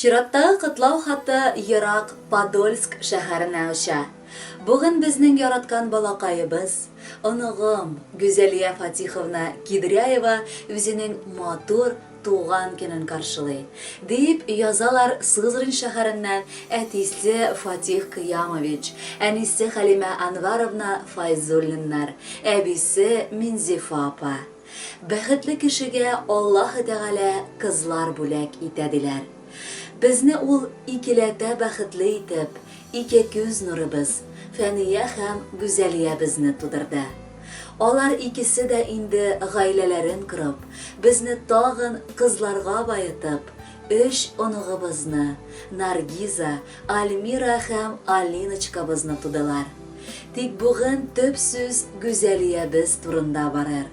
Чираттагы котлау хаты ерак Подольск шәһәренә оча. Бүген безнең яраткан балакаебыз, оныгым Гүзәлия Фатиховна Кидряева үзенең матур туган көнен каршылый, дип язалар Сызрань шәһәреннән әтисе Фатих Кыямович, әнисе Хәлимә Әнвәровна Файзуллиннар, әбисе Минзифа апа. Бәхетле кешегә Аллаһы Тәгалә кызлар бүләк итә, диләр. Безне ул икеләтә бәхетле итеп, ике күз нурыбыз, Фәния һәм Гүзәлиябезне тудырды. Алар икесе дә инде гаиләләрен корып, безне тагын кызларга баетып, өч оныгыбызны, Наргиза, Альмира һәм Алиночкабызны тудылар. Тик бүген төп сүз Гүзәлиябез турында барыр.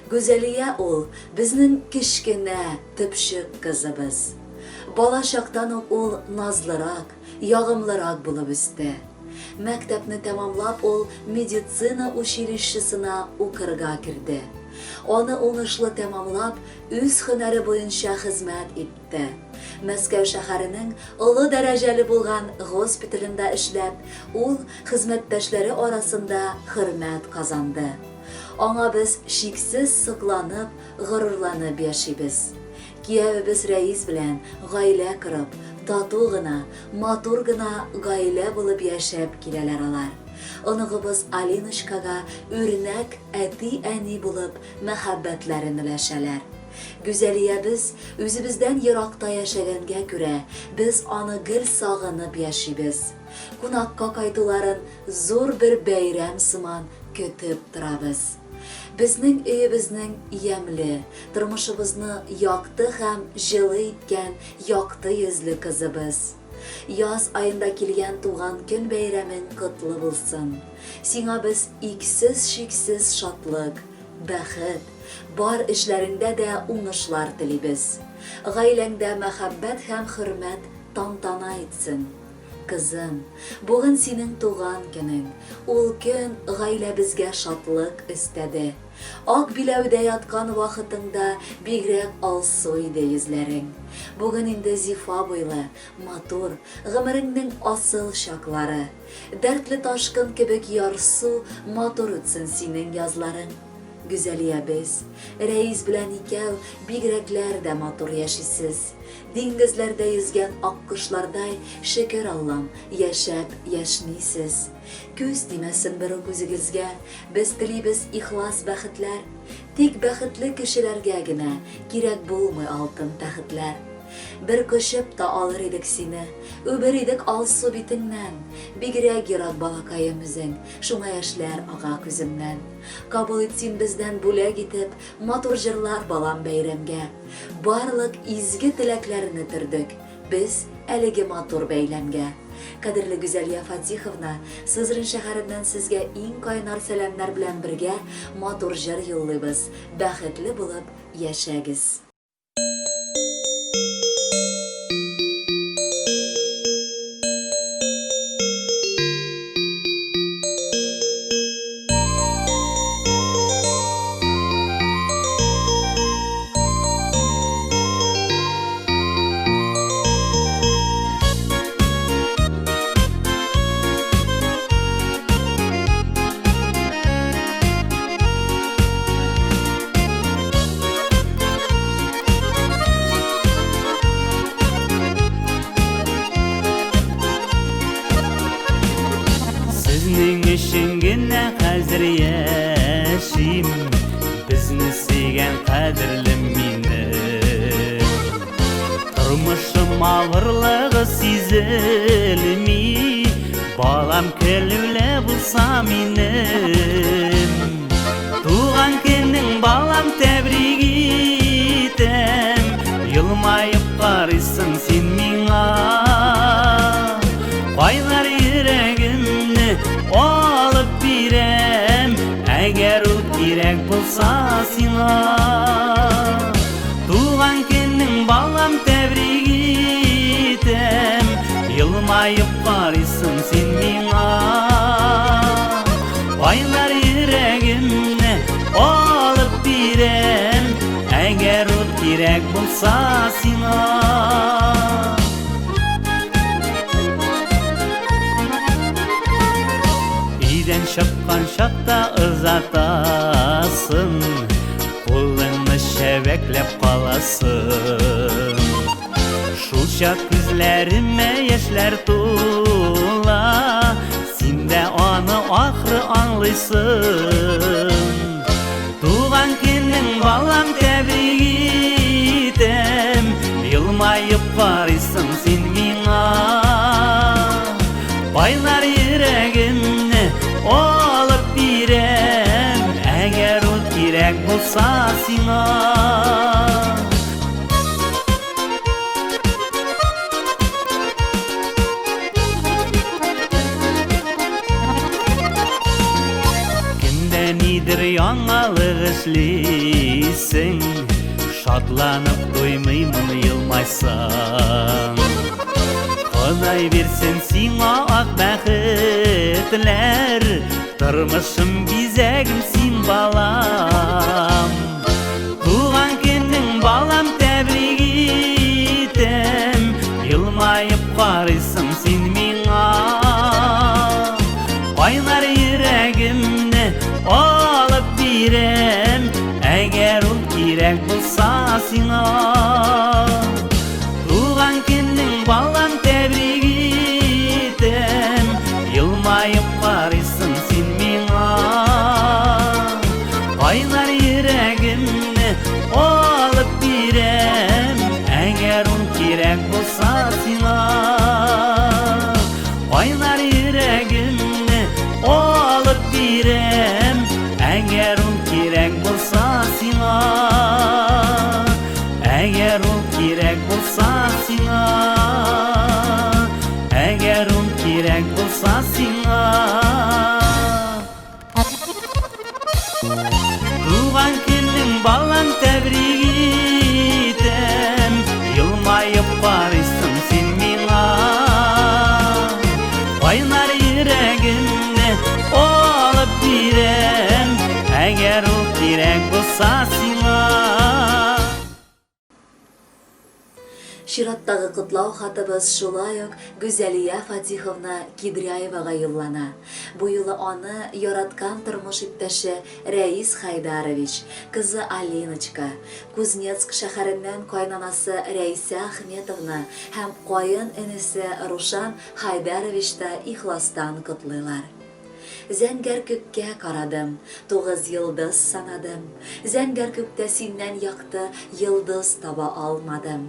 Гүзәлия ул, безнең кечкенә, төпчек кызыбыз. Бала чактан ук ул назлырак, ягымлырак булып үсте. Мәктәпне тәмамлап ул медицина училищесына укырга керде. Аны уңышлы тәмамлап, үз һөнәре буенча хезмәт итте. Итте. Мәскәү шәһәренең олы дәрәҗәле булган госпиталендә эшләп, ул хезмәттәшләре арасында хөрмәт казанды. Аңа без чиксез сокланып, горурланып яшибез. Киявебез Рәис белән гаилә корып, тату гына, матур гына гаилә булып яшәп киләләр алар. Оныгыбыз Алиночкага үрнәк әти-әни булып мәхәббәтләрен өләшәләр. Гүзәлиябез үзебездән еракта яшәгәнгә күрә, без аны гел сагынып яшибез. Кунакка кайтуларын зур бер бәйрәм сыман көтеп торабыз. Безнең өебезнең ямьле, тормышыбызны якты һәм җылы иткән якты йөзле кызыбыз. Яз аенда килгән туган көн бәйрәмең котлы булсын! Сиңа без иксез-чиксез шатлык, бәхет, Бар эшләреңдә дә уңышлар телибез. Гаиләңдә мәхәббәт һәм хөрмәт тантана итсен. Кызым, бүген синең туган көнең. Ул көн гаиләбезгә шатлык өстәде. Ак биләүдә яткан вакытыңда бигрәк алсу иде йөзләрең. Бүген инде зифа буйлы, матур, гомереңнең асыл чаклары. Дәртле ташкын кебек ярсу, матур үтсен синең язларың. Гүзәлиябез, Рәис белән икәү бигрәкләр дә матур яшисез. Диңгезләрдә йөзгән аккошлардай, шөкер Аллам, яшәп яшьнисез. Күз тимәсен берүк үзегезгә, без телибез ихлас бәхетләр. Тик бәхетле кешеләргә генә кирәк булмый алтын тәхетләр. Бер кочып та алыр идек сине, Үбер идек алсу битеңнән. Бигрәк ерак балакаем үзең, Шуңа яшьләр ага күземнән. Кабул ит син бездән бүләк итеп, Матур җырлар балам бәйрәмгә. Барлык изге теләкләрне төрдек Без әлеге матур бәйләмгә. Кадерле Гүзәлия Фатиховна, Сызрань шәһәреннән сезгә иң кайнар сәламнәр белән бергә матур җыр юллыйбыз. Бәхетле булып яшәгез! Сезнең өчен генә хәзер яшим, Безне сөйгән кадерлем минем. Тормышым авырлыгы сизелми, Балам көлүле булса минем. Туган көнең, балам, тәбрик итәм, Елмаеп карыйсың син миңа. Кайнар йөрәгемне алып бирәм, Әгәр ул кирәк булса сиңа. Туган көнең, балам, тәбрик итәм, Елмаеп карыйсың син миңа. Кайнар йөрәгемне алып бирәм, Әгәр ул кирәк булса сиңа. Чыккан чакта озатасың, Кулыңны чәбәкләп каласың. Шул чак күзләремә яшьләр тула, Син дә аны ахры аңлыйсың. Туган көнең, балам, тәбрик итәм, Елмаеп карыйсың син миңа. Кайнар йөрәгемне алып бирәм, Әгәр ул кирәк булса сиңа. Кемдә нидер яңалык эшлисең, Шатланып туймыймын елмайсаң. Ходай бирсен сиңа ак бәхетләр, Тормышым бизәгем син, балам. Туган көнең, балам, тәбрик итәм, Елмаеп карыйсың син миңа. Кайнар йөрәгемне алып бирәм, Әгәр ул кирәк булса сиңа. Туган көнең, балам, тәбрик итәм, Елмаеп карыйсың син миңа. Кайнар йөрәгемне алып бирәм, Әгәр ул кирәк булса сиңа. Кайнар йөрәгемне алып бирәм, Әгәр ул кирәк булса сиңа. Әгәр ул кирәк булса сиңа. Әгәр ул кирәк булса сиңа. Туган көнең, балам, тәбрик итәм, Елмаеп карыйсың син миңа. Кайнар йөрәгемне алып бирәм, Әгәр ул кирәк булса сиңа. Чираттагы котлау хатыбыз шулай ук Гүзәлия Фатиховна Кидряевага юллана. Бу юлы аны яраткан тормыш иптәше Рәис Хайдарович, кызы Алиночка, Кузнецк шәһәреннән кайнанасы Рәисә Ахметовна һәм каен энесе Рушан Хайдарович та ихластан котлыйлар. Зәңгәр күккә карадым, Тугыз йолдыз санадым. Зәңгәр күктә синнән якты Йолдыз таба алмадым.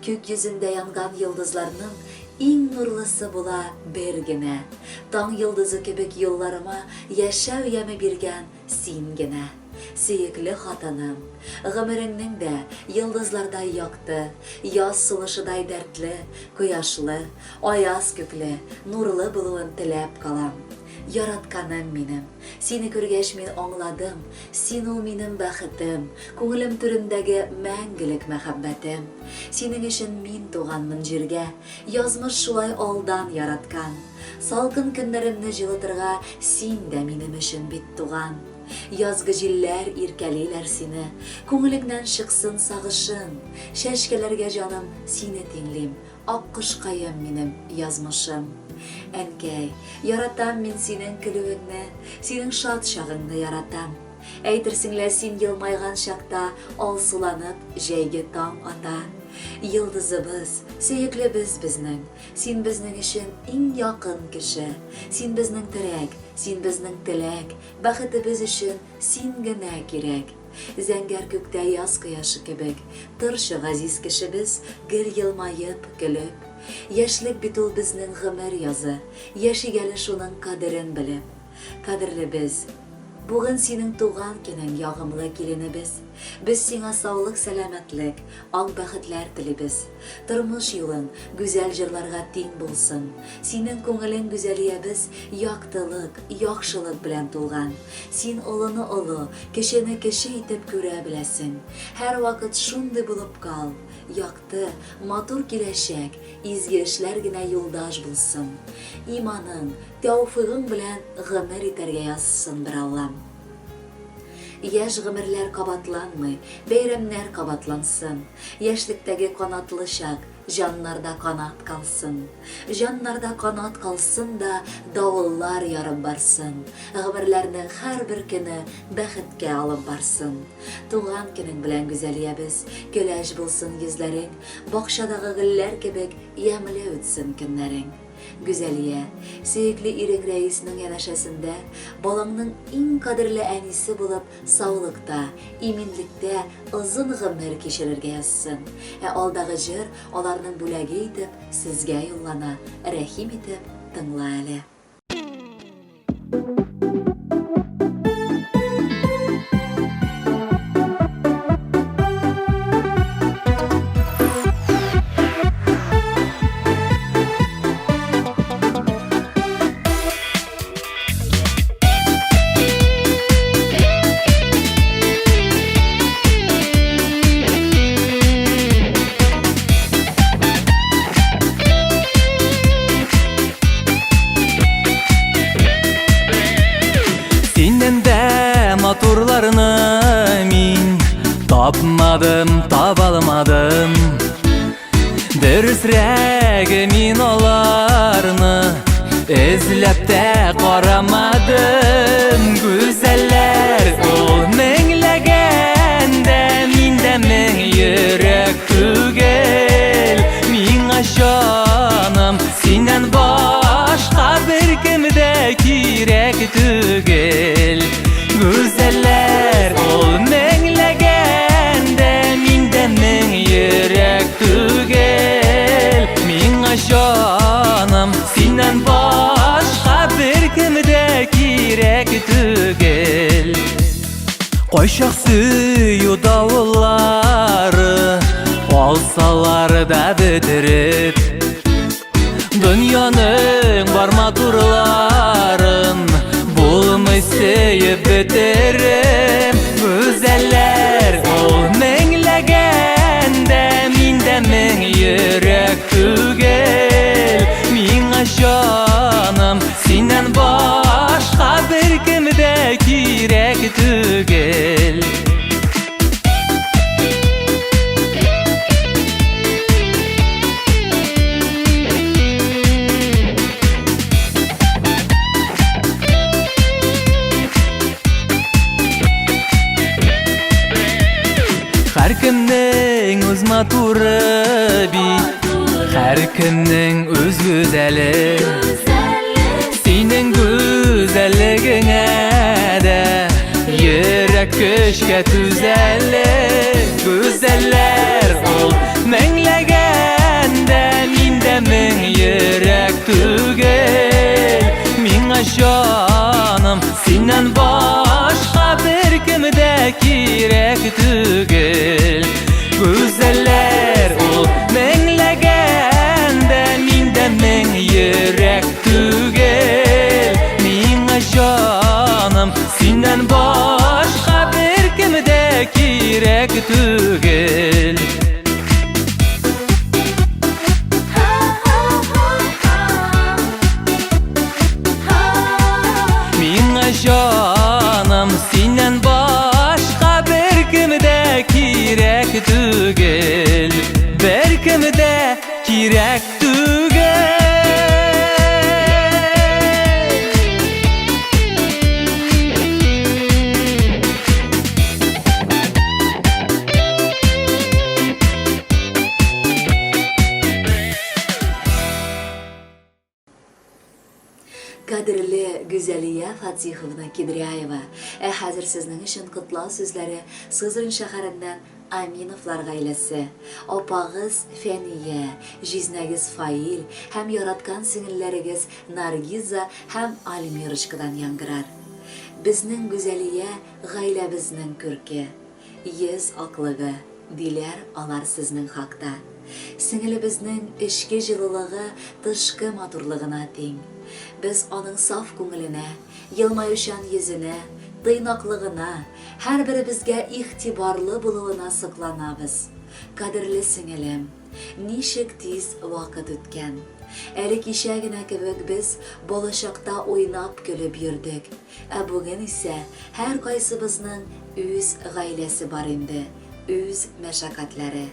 Күк йөзендә янган йолдызларның Иң нурлысы була бер генә. Таң йолдызы кебек юлларыма Яшәү яме биргән син генә. Сөекле хатыным, гомереңнең дә Йолдызлардай якты, Яз сулышыдай дәртле, Кояшлы, Аяз күкле, нурлы булуын теләп калам. Яратканым минем, сине күргәч мин аңладым, син ул минем бәхетем, күңелем түрендәге мәңгелек мәхәббәтем. Синең өчен мин туганмын җиргә, язмыш шулай алдан яраткан. Салкын көннәремне җылытырга син дә минем өчен бит туган. Язгы җилләр иркәлиләр сине, күңелеңнән чыксын сагышың. Чәчкәләргә җаным сине тиңлим, Аккошкаем минем, язмышым. Әнкәй, яратам мин синең көлүеңне, Синең шат чагыңны яратам. Әйтерсең лә син елмайган чакта Алсуланып җәйге таң ата. Йолдызыбыз, сөеклебез безнең, Син безнең өчен иң якын кеше. Син безнең терәк, син безнең теләк, Бәхетебез өчен син генә кирәк. Зәңгәр күктә яз кояшы кебек, Торчы, газиз кешебез, гел елмаеп, көлеп. Яшьлек бит ул безнең гомер язы, Яшик әле шуның кадерен белеп. Кадерлебез, бүген синең туган көнең, ягымлы киленебез. Без сиңа саулык-сәламәтлек, ак бәхетләр телибез. Тормыш юлың гүзәл җырларга тиң булсын. Синең күңелең, Гүзәлиябез, яктылык, яхшылык белән тулган. Син олыны олы, кечене кече итеп күрә беләсең. Һәрвакыт шундый булып кал. Якты, матур киләчәк, изге эшләр генә юлдаш булсын. Иманың, тәүфыйгың белән гомер итәргә язсын, берАллам. Яшь гомерләр кабатланмый, бәйрәмнәр кабатлансын. Яшьлектәге канатлы чак, Җаннарда канат калсын. Җаннарда канат калсын да, давыллар ярып барсын. Гомерләрнең һәрбер көне бәхеткә алып барсын. Туган көнең белән, Гүзәлиябез, көләч булсын йөзләрең, бакчадагы гөлләр кебек ямьле үтсен көннәрең. Гүзәлия, сөекле ирең Рәиснең янәшәсендә, балаңның иң кадерле әнисе булып, саулыкта, иминлектә озын гомер кичерергә язсын. Ә алдагы җыр аларның бүләге итеп сезгә юллана, рәхим итеп тыңла әле. Синнән дә матурларны мин тапмадым, табалмадым. Дөресрәге мин аларны эзләп тә карамадым. Гүзәлләр ул меңләгән дә, мин дә мең йөрәк түгел. Миңа җаным синнән башка беркем дә кирәк түгел. Гүзәлләр ул меңләгән дә, мин дә мең йөрәк түгел. Миңа җаным синнән башка беркем дә кирәк түгел. Кайчак сөю давыллары алсалар да бетереп, Дөньяның бар матурларын булмый сөеп бетереп. Гүзәлләр ул меңләгән дә, мин дә мең йөрәк түгел. Миңа җаным синнән башка беркем дә кирәк түгел. Һәркемнең үз матуры бит, һәркемнең үз гүзәле. Синең гүзәллегеңә дә йөрәк көчкә түзәле. Гүзәлләр ул меңләгән дә, мин дә мең йөрәк түгел. Миңа җаным синнән башка беркем дә кирәк түгел. Гүзәлләр ул меңләгән дә, мин дә мең йөрәк түгел. Миңа җаным синнән башка беркем дә кирәк түгел. Миңа җаным синнән башка беркем дә кирәк түгел. Беркем дә кирәк түгел. Кадерле Гүзәлия Фатиховна Кедряева, ә хәзер сезнең өчен котлау сүзләре Сызрань шәһәреннән Аминовлар гаиләсе, апагыз Фәния, җизнәгез Фаил һәм яраткан сеңелләрегез Наргиза һәм Альмирочкадан яңгырар. Безнең Гүзәлия гаиләбезнең күрке. Йөз аклыгы, диләр алар сезнең хакта. Сеңелебезнең эчке җылылыгы тышкы матурлыгына тиң. Без аның саф күңеленә, елмаючан йөзенә, тыйнаклыгына, һәрберебезгә игътибарлы булуына сокланабыз. Кадерле сеңелем, ничек тиз вакыт үткән. Әле кичә генә кебек без балачакта уйнап-көлеп йөрдек. Ә бүген исә һәркайсыбызның үз гаиләсе бар инде. үз мәшәкатьләре.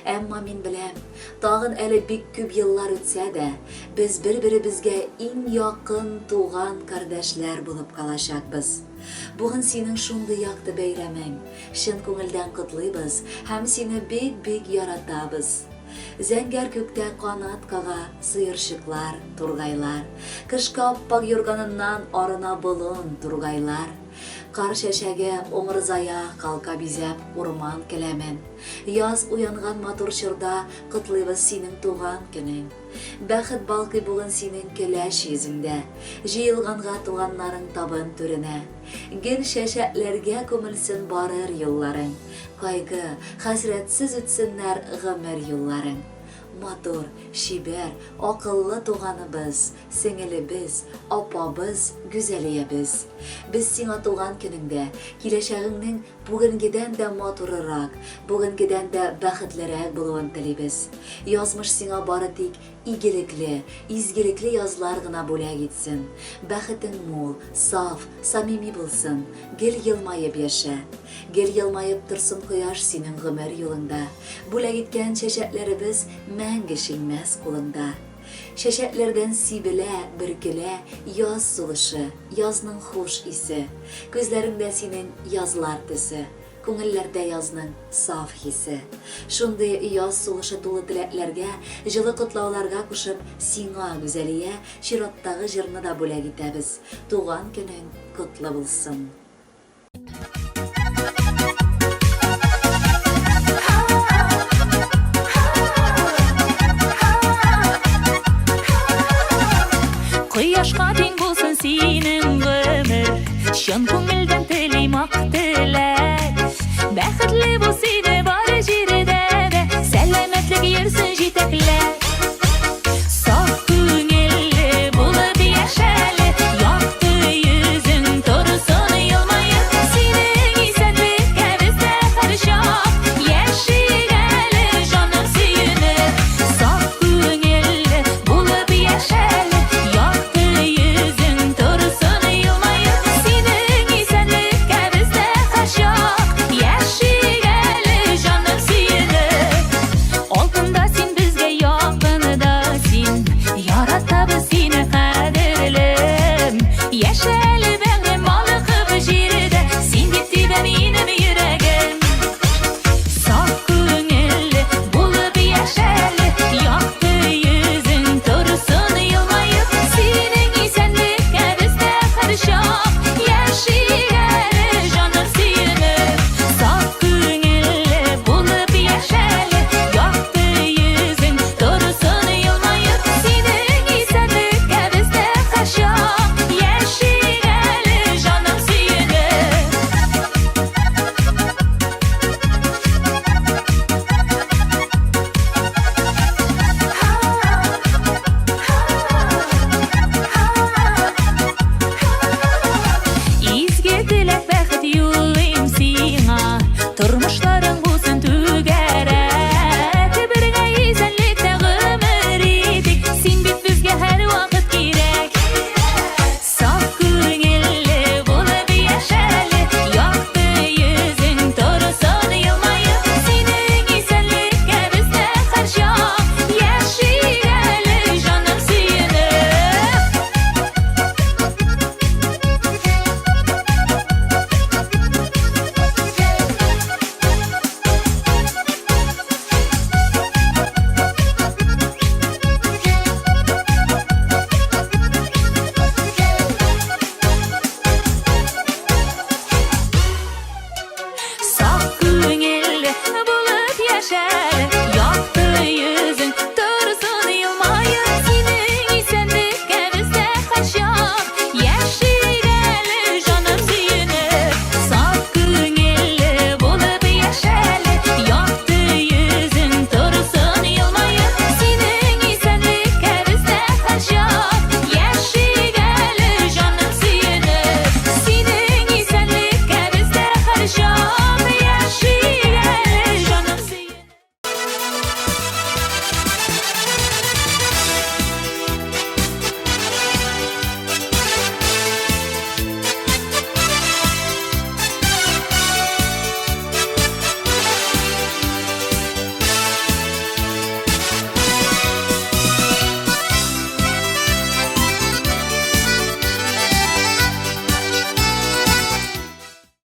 Әмма мин беләм, тагын әле бик күп еллар үтсә дә, без бер-беребезгә иң якын туган кардәшләр булып калачакбыз. Бүген синең шундый якты бәйрәмең. Чын күңелдән котлыйбыз һәм сине бик-бик яратабыз. Зәңгәр күктә канат кага сыерчыклар, тургайлар. Кышкы ап-ак юрганыннан арына болын, тургайлар. Кар чәчәге умырзая калка бизәп урман келәмен. Яз уянган матур чорда котлыйбыз синең туган көнең. Бәхет балкый бүген синең көләч йөзеңдә. Җыелганга туганнарың табын түренә. Гел чәчәкләргә күмелсен барыр юлларың. Кайгы, хәсрәтсез үтсеннәр гомер юлларың. Матур, чибәр, акыллы туганыбыз, сеңелебез, апабыз, Гүзәлиябез. Без сиңа туган көнеңдә, киләчәгеңнең бүгенгедән дә матурырак, бүгенгедән дә бәхетлерәк булуын телибез. Язмыш сиңа бары тик игелекле, изгелекле язлар гына бүләк итсен. Бәхетең мул, саф, самими булсын. Гел елмаеп яшә. Гел елмаеп торсын кояш синең гомер юлыңда. Бүләк иткән чәчәкләребез мәңге шиңмәс кулыңда. Чәчәкләрдән сибелә, бөркелә яз сулышы, язның хуш исе. Күзләреңдә синең язлар төсе, күңелләрдә язның саф хисе. Шундый яз сулышы тулы теләкләргә, җылы котлауларга кушып, сиңа, Гүзәлия, чираттагы җырны да бүләк итәбез. Туган көнең котлы булсын! Кояшка тиң булсын синең гомер, чын күңел.